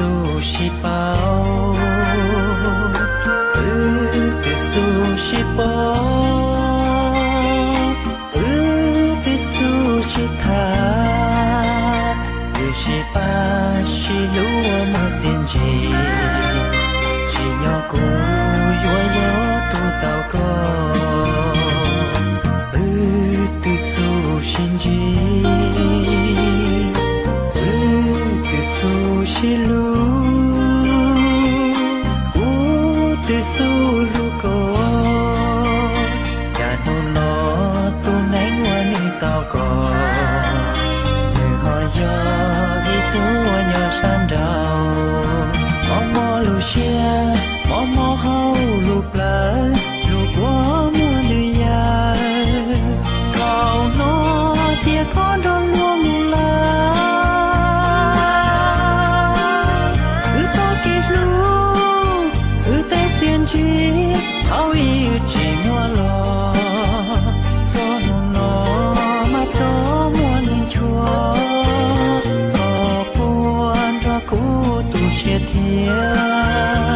xub sib paub, wb twb xub sib paub, wb twb xub sib tham, wb sib pab sib hlub ua muaj txiaj ntsig, tsim nyog kuv yuav yog tus tau koj. Wb twb xub sib ntsib, wb twb xub sib hlub, kuv twb xub hlub koj. Cas hnub no tus neeg uas nws tau koj, nws ho yog ib tug uas nyob sab nraud. Mob mob lub siab, mob mob hauv lub plawv, lub kua muag ntws yawm, thaum no tias koj nrog luag mus lawm. Wb txoj kev hlub, wb tej txiaj ntsig, thaum ub wb tsis muaj los, txog hnub no mas tau muaj neeg nchuav, koj puas nrog kuv tu siab thiab?